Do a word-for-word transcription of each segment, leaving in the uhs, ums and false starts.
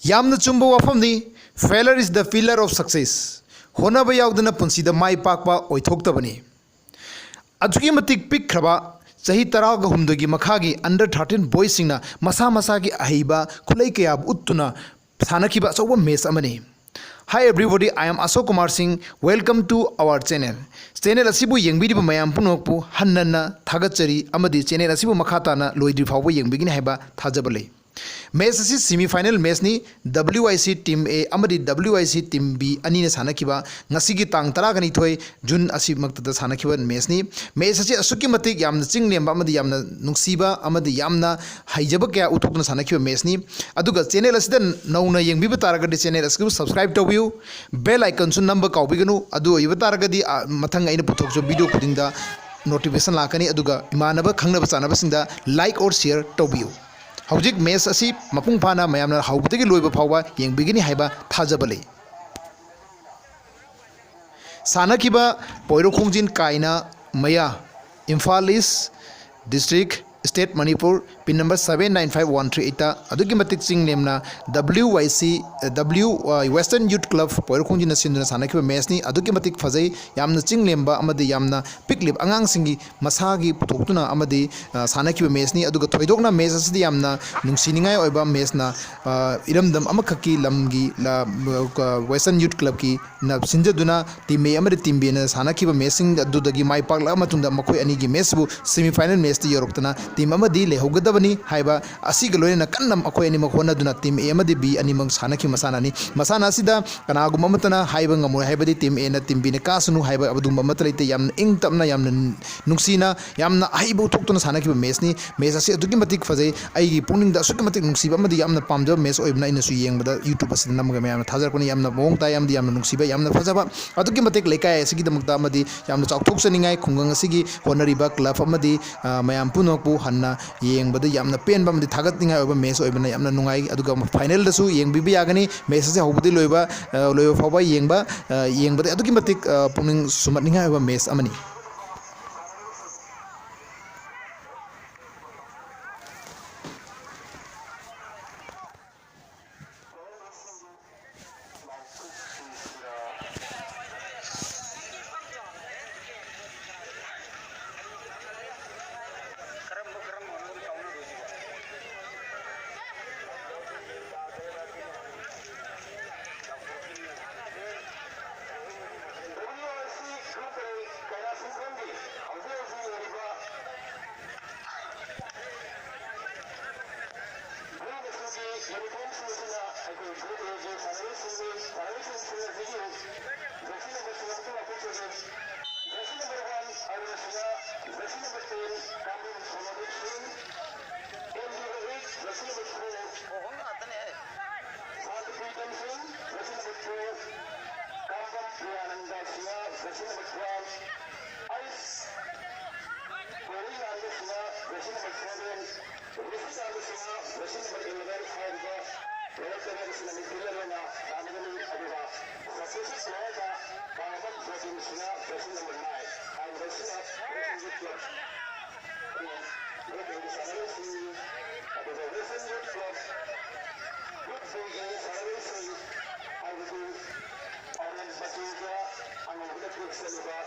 ꯌꯥꯝꯅ ꯆꯨꯝꯕ ꯋꯥꯐꯝꯅꯤ꯫ Failure is the pillar of success. ꯍꯣꯠꯅꯕ ꯌꯥꯎꯗꯅ ꯄꯨꯟꯁꯤꯗ ꯃꯥꯏ ꯄꯥꯛꯄ ꯑꯣꯏꯊꯣꯛꯇꯕꯅꯤ꯫ ꯑꯗꯨꯛꯀꯤ ꯃꯇꯤꯛ ꯄꯤꯛꯈ꯭ꯔꯕ, ꯆꯍꯤ ꯇꯔꯥꯒ ꯍꯨꯝꯗꯣꯏꯒꯤ ꯃꯈꯥꯒꯤ under thirteen boysꯁꯤꯡꯅ ꯃꯁꯥ ꯃꯁꯥꯒꯤ ꯑꯍꯩꯕ ꯈꯨꯠꯂꯩ ꯀꯌꯥꯕꯨ ꯎꯠꯇꯨꯅ ꯁꯥꯟꯅꯈꯤꯕ ꯑꯆꯧꯕ match ꯑꯃꯅꯤ꯫ Hi everybody, I am Ashok Kumar Singh. Welcome to our channel. Channel ꯑꯁꯤꯕꯨ ꯌꯦꯡꯕꯤꯔꯤꯕ ꯃꯌꯥꯝ ꯄꯨꯝꯅꯃꯛꯄꯨ ꯍꯟꯅ ꯍꯟꯅ ꯊꯥꯒꯠꯆꯔꯤ ꯑꯃꯗꯤ channel ꯑꯁꯤꯕꯨ ꯃꯈꯥ ꯇꯥꯅ ꯂꯣꯏꯗ꯭ꯔꯤ ꯐꯥꯎꯕ ꯌꯦꯡꯕꯤꯒꯅꯤ ꯍꯥꯏꯕ ꯊꯥꯖꯕ ꯂꯩ꯫ Match ꯑꯁꯤ semi final matchꯅꯤ꯫ W I C team A ꯑꯃꯗꯤ W I C team B ꯑꯅꯤꯅ ꯁꯥꯟꯅꯈꯤꯕ ꯉꯁꯤꯒꯤ ꯇꯥꯡ ꯇꯔꯥꯒ ꯅꯤꯊꯣꯏ June ꯑꯁꯤꯃꯛꯇꯗ ꯁꯥꯟꯅꯈꯤꯕ matchꯅꯤ꯫ Match ꯑꯁꯤ ꯑꯁꯨꯛꯀꯤ ꯃꯇꯤꯛ ꯌꯥꯝꯅ ꯆꯤꯡ ꯂꯦꯝꯕ ꯑꯃꯗꯤ ꯌꯥꯝꯅ ꯅꯨꯡꯁꯤꯕ ꯑꯃꯗꯤ ꯌꯥꯝꯅ ꯍꯩꯖꯕ ꯀꯌꯥ ꯎꯠꯊꯣꯛꯇꯨꯅ ꯁꯥꯟꯅꯈꯤꯕ matchꯅꯤ꯫ ꯑꯗꯨꯒ channel ꯑꯁꯤꯗ ꯅꯧꯅ ꯌꯦꯡꯕꯤꯕ ꯇꯥꯔꯒꯗꯤ channel ꯑꯁꯤꯕꯨ subscribe ꯇꯧꯕꯤꯌꯨ, bell iconꯁꯨ ꯅꯝꯕ ꯀꯥꯎꯕꯤꯒꯅꯨ꯫ ꯑꯗꯨ ꯑꯣꯏꯕ ꯇꯥꯔꯒꯗꯤ, ꯑ, ꯃꯊꯪ ꯑꯩꯅ ꯄꯨꯊꯣꯛꯆꯕ video ꯈꯨꯗꯤꯡꯗ notification ꯂꯥꯛꯀꯅꯤ꯫ ꯑꯗꯨꯒ ꯏꯃꯥꯟꯅꯕ ꯈꯪꯅꯕ ꯆꯥꯟꯅꯕꯁꯤꯡꯗ like or share ꯇꯧꯕꯤꯌꯨ꯫ ꯍꯧꯖꯤꯛ match ꯑꯁꯤ ꯃꯄꯨꯡ ꯐꯥꯅ ꯃꯌꯥꯝꯅ ꯍꯧꯕꯗꯒꯤ ꯂꯣꯏꯕ ꯐꯥꯎꯕ ꯌꯦꯡꯕꯤꯒꯅꯤ ꯍꯥꯏꯕ ꯊꯥꯖꯕ ꯂꯩ꯫ ꯁꯥꯟꯅꯈꯤꯕ ꯄꯣꯏꯔꯣꯛ ꯈꯣꯡꯖꯤꯟ ꯀꯥꯏꯅ ꯃꯌꯥ, Imphal East District, State Manipur, pin number seven nine five one three eightꯇ ꯑꯗꯨꯛꯀꯤ ꯃꯇꯤꯛ ꯆꯤꯡ ꯂꯦꯝꯅ W Y C, W, ꯑ, Western Youth Club ꯄꯣꯏꯔꯣꯛ ꯈꯣꯡꯖꯤꯟꯅ ꯁꯤꯟꯗꯨꯅ ꯁꯥꯟꯅꯈꯤꯕ matchꯅꯤ꯫ ꯑꯗꯨꯛꯀꯤ ꯃꯇꯤꯛ ꯐꯖꯩ, ꯌꯥꯝꯅ ꯆꯤꯡ ꯂꯦꯝꯕ ꯑꯃꯗꯤ ꯌꯥꯝꯅ ꯄꯤꯛꯂꯤꯕ ꯑꯉꯥꯡꯁꯤꯡꯒꯤ ꯃꯁꯥꯒꯤ ꯄꯨꯊꯣꯛꯇꯨꯅ ꯑꯃꯗꯤ, ꯑ, ꯁꯥꯟꯅꯈꯤꯕ matchꯅꯤ꯫ ꯑꯗꯨꯒ ꯊꯣꯏꯗꯣꯛꯅ match ꯑꯁꯤꯗꯤ ꯌꯥꯝꯅ ꯅꯨꯡꯁꯤꯅꯤꯡꯉꯥꯏ ꯑꯣꯏꯕ matchꯅ, ꯑ, ꯏꯔꯝꯗꯝ ꯑꯃꯈꯛꯀꯤ ꯂꯝꯒꯤ ꯂ-, ꯑ, Western Youth Clubꯀꯤ ꯅ ꯁꯤꯟꯖꯗꯨꯅ team A ꯑꯃꯗꯤ team Bꯅ ꯁꯥꯟꯅꯈꯤꯕ matchꯁꯤꯡ ꯑꯗꯨꯗꯒꯤ ꯃꯥꯏ ꯄꯥꯛꯂꯕ ꯃꯇꯨꯡꯗ ꯃꯈꯣꯏ ꯑꯅꯤꯒꯤ matchꯁꯤꯕꯨ semi final matchꯇ ꯌꯧꯔꯛꯇꯅ team ꯑꯃꯗꯤ ꯂꯩꯍꯧꯒꯗꯕꯅꯤ ꯍꯥꯏꯕ ꯑꯁꯤꯒ ꯂꯣꯏꯅꯅ ꯀꯟꯅ ꯃꯈꯣꯏ ꯑꯅꯤꯃꯛ ꯍꯣꯠꯅꯗꯨꯅ team A ꯑꯃꯗꯤ B ꯑꯅꯤꯃꯛ ꯁꯥꯟꯅꯈꯤꯕ ꯃꯁꯥꯟꯅꯅꯤ꯫ ꯃꯁꯥꯟꯅ ꯑꯁꯤꯗ ꯀꯅꯥꯒꯨꯝꯕ ꯑꯃꯠꯇꯅ ꯍꯥꯏꯕ ꯉꯝꯃꯣꯏ, ꯍꯥꯏꯕꯗꯤ team Aꯅ team Bꯅ ꯀꯥꯁꯅꯨ ꯍꯥꯏꯕ ꯑꯗꯨꯒꯨꯝꯕ ꯑꯃꯠꯇ ꯂꯩꯇꯦ꯫ ꯌꯥꯝꯅ ꯏꯪ ꯇꯞꯅ, ꯌꯥꯝꯅ ꯅꯨꯡꯁꯤꯅ, ꯌꯥꯝꯅ ꯑꯍꯩꯕ ꯎꯠꯊꯣꯛꯇꯨꯅ ꯁꯥꯟꯅꯈꯤꯕ matchꯅꯤ꯫ Match ꯑꯁꯤ ꯑꯗꯨꯛꯀꯤ ꯃꯇꯤꯛ ꯐꯖꯩ꯫ ꯑꯩꯒꯤ ꯄꯨꯛꯅꯤꯡꯗ ꯑꯁꯨꯛꯀꯤ ꯃꯇꯤꯛ ꯅꯨꯡꯁꯤꯕ ꯑꯃꯗꯤ ꯌꯥꯝꯅ ꯄꯥꯝꯖꯕ match ꯑꯣꯏꯕꯅ ꯑꯩꯅꯁꯨ ꯌꯦꯡꯕꯗ YouTube ꯑꯁꯤꯗ ꯅꯝꯃꯒ ꯃꯌꯥꯝꯅ ꯊꯥꯖꯔꯛꯄꯅꯤ꯫ ꯌꯥꯝꯅ ꯃꯑꯣꯡ ꯇꯥꯏ ꯑꯃꯗꯤ ꯌꯥꯝꯅ ꯅꯨꯡꯁꯤꯕ, ꯌꯥꯝꯅ ꯐꯖꯕ, ꯑꯗꯨꯛꯀꯤ ꯃꯇꯤꯛ ꯂꯩꯀꯥꯏ ꯑꯁꯤꯒꯤꯗꯃꯛꯇ ꯑꯃꯗꯤ ꯌꯥꯝꯅ ꯆꯥꯎꯊꯣꯛꯆꯅꯤꯡꯉꯥꯏ, ꯈꯨꯡꯒꯪ ꯑꯁꯤꯒꯤ ꯍꯣꯠꯅꯔꯤꯕ club ꯑꯃꯗꯤ, ꯑ, ꯃꯌꯥꯝ ꯄꯨꯝꯅꯃꯛꯄꯨ ꯍꯟꯅ ꯌꯦꯡꯕꯗ ꯌꯥꯝꯅ ꯄꯦꯟꯕ ꯑꯃꯗꯤ ꯊꯥꯒꯠꯅꯤꯡꯉꯥꯏ ꯑꯣꯏꯕ match ꯑꯣꯏꯕꯅ ꯌꯥꯝꯅ ꯅꯨꯡꯉꯥꯏ꯫ ꯑꯗꯨꯒ finalꯗꯁꯨ ꯌꯦꯡꯕꯤꯕ ꯌꯥꯒꯅꯤ꯫ Match ꯑꯁꯤ ꯍꯧꯕꯗꯒꯤ ꯂꯣꯏꯕ, ꯑ, ꯂꯣꯏꯕ ꯐꯥꯎꯕ ꯌꯦꯡꯕ, ꯑ, ꯌꯦꯡꯕꯗ ꯑꯗꯨꯛꯀꯤ ꯃꯇꯤꯛ, ꯑ, ꯄꯨꯛꯅꯤꯡ ꯁꯨꯝꯍꯠꯅꯤꯡꯉꯥꯏ ꯑꯣꯏꯕ match ꯑꯃꯅꯤ꯫ ꯑꯁꯤꯅ ꯑꯩꯈꯣꯏ group A ꯒꯤ ꯁꯥꯟꯅꯔꯣꯏꯁꯤꯡꯅꯤ꯫ ꯁꯥꯟꯅꯔꯣꯏꯁꯤꯡ ꯑꯁꯤꯒꯤ jersey number ꯁꯤꯡ ꯑꯗꯨ ꯂꯥꯎꯊꯣꯛꯆꯒꯦ꯫ Jersey number one Arun Singh, jersey number ten ꯀꯥꯡꯕꯨ ꯁꯣꯂꯣꯗꯤꯞ ꯁꯤꯡ, M D eight jersey number four ꯑꯍꯨꯝ ꯉꯥꯛꯇꯅꯦ꯫ ꯁꯥꯟꯇꯤ ꯄ꯭ꯔꯤꯇꯝ ꯁꯤꯡ, jersey number two Kangbam ꯄ꯭ꯔꯤꯌꯥꯅꯟꯗ Singh, jersey number twelve ꯑꯩꯁ ꯀꯣꯔꯤ ꯂꯥꯟꯕ ꯁꯤꯡꯍ, jersey number seven ꯔꯤꯁꯤ ꯂꯥꯟꯕ ꯁꯤꯡꯍ, jersey number eleven ꯍꯥꯏꯔꯤꯕ player ꯇꯔꯦꯠ ꯑꯁꯤꯅ midfielder ꯑꯣꯏꯅ ꯁꯥꯟꯅꯒꯅꯤ꯫ ꯑꯗꯨꯒ substitute player ꯗ Kangbam ꯖꯣꯇꯤꯟ Singh, jersey number nine ꯍꯥꯏꯔꯤꯕ ꯑꯁꯤꯅ Western Youth Club ꯒꯤ ꯁꯥꯟꯅꯔꯣꯏꯁꯤꯡ, ꯑꯗꯨꯒ Western Youth Club group B ꯒꯤ ꯁꯥꯟꯅꯔꯣꯏꯁꯤꯡ ꯍꯥꯏꯕꯗꯤ orange ꯃꯆꯨꯒ ꯑꯉꯧꯕꯅ ꯄꯦꯛꯁꯜꯂꯤꯕ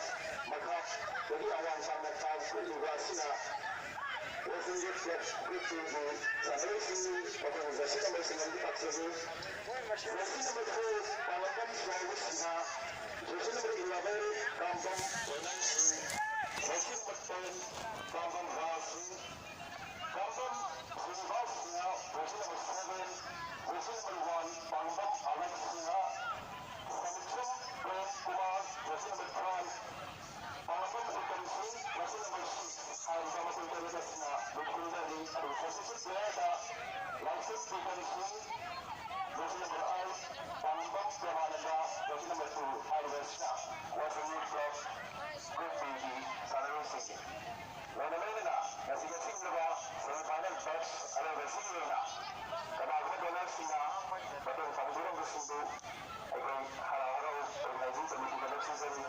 ꯃꯈꯥꯗꯒꯤ ꯑꯋꯥꯡ ꯇꯥꯅ ꯇꯥꯎ ꯀꯨꯠꯂꯤꯕ ꯑꯁꯤꯅ Western Youth Club group B ꯒꯤ ꯁꯥꯟꯅꯔꯣꯏꯁꯤꯡꯅꯤ꯫ ꯃꯈꯣꯏꯅ jersey number ꯁꯤꯡ ꯑꯗꯨ ꯇꯥꯛꯆꯒꯦ꯫ Jersey number four ꯄꯥꯡꯂꯝꯕꯝ ꯆꯥꯎꯕ Singh, jersey number eleven Kangbam ꯕꯣꯅꯥꯏ ꯁꯤꯡ, jersey number ten ꯄꯥꯡꯂꯝꯕꯝ ꯔꯥꯖ ꯁꯤꯡ, ꯄꯥꯡꯂꯝꯕꯝ Srinivas Singh, jersey number seven, jersey number one ꯄꯥꯡꯂꯝꯕꯝ ꯑꯂꯛ Singh, ꯁꯃꯤꯛꯁꯟ Prem Kumar, jersey number twelve, ꯄꯥꯡꯂꯝꯕꯝ Uttam ꯁꯤꯡ, jersey number six ꯍꯥꯏꯔꯤꯕ ꯃꯈꯣꯏ ꯇꯔꯦꯠ ꯑꯁꯤꯅ midfielder ꯅꯤ꯫ ꯑꯗꯨꯒ substitute player ꯗ ꯂꯥꯏꯁ꯭ꯔꯝ ꯄ꯭ꯔꯤꯇꯝ ꯁꯤꯡ, jersey number eight, ꯄꯥꯡꯂꯝꯕꯝ ꯄ꯭ꯔꯦꯃꯥꯅꯟꯗ, jersey number two ꯍꯥꯏꯔꯤꯕ ꯑꯁꯤꯅ Western Youth Club group B ꯒꯤ ꯁꯥꯟꯅꯔꯣꯏꯁꯤꯡꯅꯤ꯫ ꯂꯣꯏꯅ ꯂꯣꯏꯅꯅ ꯉꯁꯤ ꯆꯠꯁꯤꯟꯈ꯭ꯔꯕ semi final match ꯑꯔꯣꯏꯕꯁꯤꯒꯤ ꯑꯣꯏꯅ ꯀꯅꯥꯒꯨꯝꯕ donor ꯁꯤꯡꯅ ꯃꯇꯦꯡ ꯄꯥꯡꯕꯤꯔꯝꯕꯁꯤꯡꯗꯨ ꯑꯩꯈꯣꯏ ꯍꯔꯥꯎ ꯍꯔꯥꯎ organizing committee ꯗ ꯂꯧꯁꯤꯟꯖꯔꯤ꯫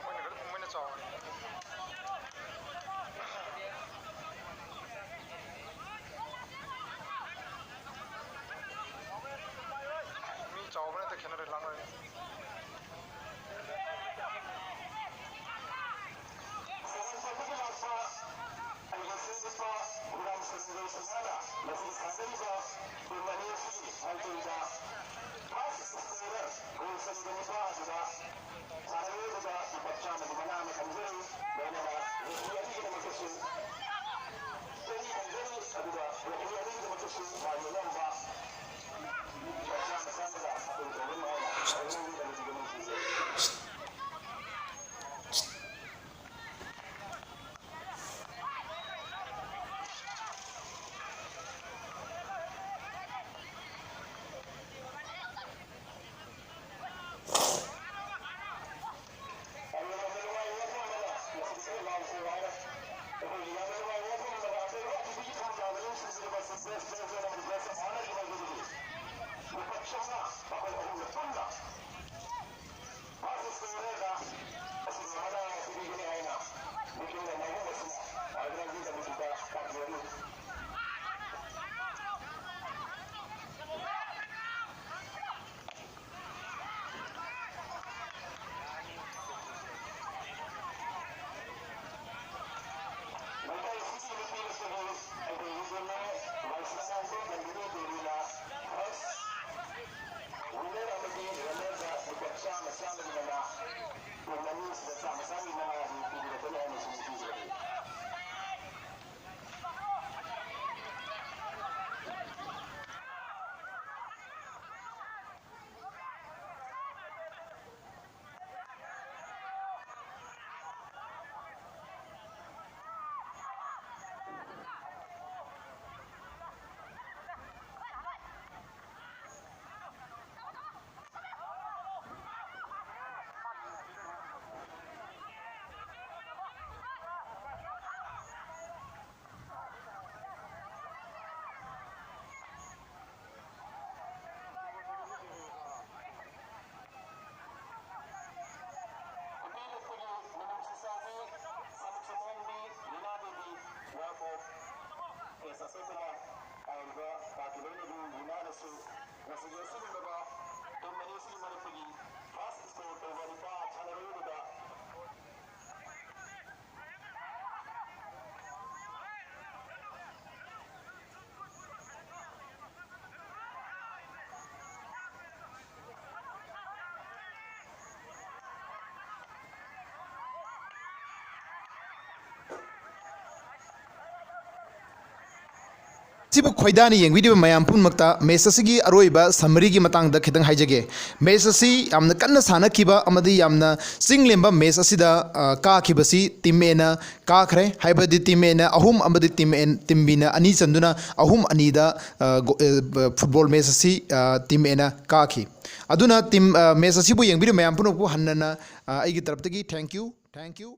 ꯃꯣꯏꯅ ꯈꯔ ꯃꯣꯏꯅ ꯆꯥꯎꯔꯦ꯫ ꯃꯤ ꯆꯥꯎꯕ ꯅꯠꯇꯦ, ꯈꯦꯠꯅꯔꯦ, ꯂꯥꯞꯅꯔꯦ꯫ ꯁꯦꯔꯥꯟꯄꯥꯟꯗꯒꯤ ꯂꯥꯛꯄ ꯑꯩꯒꯤ ꯁꯤꯡꯂꯨꯄꯥ ꯍꯤꯔꯥꯝ ꯁꯤꯡꯒꯤ ꯁꯤꯡꯍꯥꯅ ꯃꯁꯤꯒꯤ ꯁꯥꯟꯅꯔꯤꯕ team ꯑꯅꯤ ꯑꯁꯤꯒꯤ ꯃꯥꯏꯀꯩꯗ first score ꯂꯨꯄꯥ ꯆꯥꯝꯃꯉꯥ ꯑꯩꯈꯣꯏ ꯑꯍꯨꯝꯅ ꯄꯨꯟꯅ ꯁꯤꯕꯨ ꯈꯣꯏꯗꯥꯅ ꯌꯦꯡꯕꯤꯔꯤꯕ ꯃꯌꯥꯝ ꯄꯨꯝꯅꯃꯛꯇ ꯃꯦꯠꯆ ꯑꯁꯤꯒꯤ ꯑꯔꯣꯏꯕ ꯁꯝꯃꯔꯤꯒꯤ ꯃꯇꯥꯡꯗ ꯈꯤꯇꯪ ꯍꯥꯏꯖꯒꯦ꯫ ꯃꯦꯠꯆ ꯑꯁꯤ ꯌꯥꯝꯅ ꯀꯟꯅ ꯁꯥꯟꯅꯈꯤꯕ ꯑꯃꯗꯤ ꯌꯥꯝꯅ ꯆꯤꯡ ꯂꯦꯝꯕ ꯃꯦꯠꯆ ꯑꯁꯤꯗ, ꯑ, ꯀꯥꯈꯤꯕꯁꯤ ꯇꯤꯝ ꯑꯦꯅ ꯀꯥꯈ꯭ꯔꯦ꯫ ꯍꯥꯏꯕꯗꯤ ꯇꯤꯝ ꯑꯦꯅ ꯑꯍꯨꯝ ꯑꯃꯗꯤ ꯇꯤꯝ ꯑꯦꯟ, ꯇꯤꯝ ꯕꯤꯅ ꯑꯅꯤ ꯆꯟꯗꯨꯅ ꯑꯍꯨꯝ ꯑꯅꯤꯗ, ꯑ, ꯒꯣ-, ꯑ, ꯐꯨꯠꯕꯣꯜ ꯃꯦꯠꯆ ꯑꯁꯤ, ꯑ, ꯇꯤꯝ ꯑꯦꯅ ꯀꯥꯈꯤ꯫ ꯑꯗꯨꯅ ꯇꯤꯝ, ꯑ, ꯃꯦꯠꯆ ꯑꯁꯤꯕꯨ ꯌꯦꯡꯕꯤꯔꯤꯕ ꯃꯌꯥꯝ ꯄꯨꯝꯅꯃꯛꯄꯨ ꯍꯟꯅ ꯍꯟꯅ, ꯑ, ꯑꯩꯒꯤ ꯇꯔꯞꯇꯒꯤ thank you, thank you꯫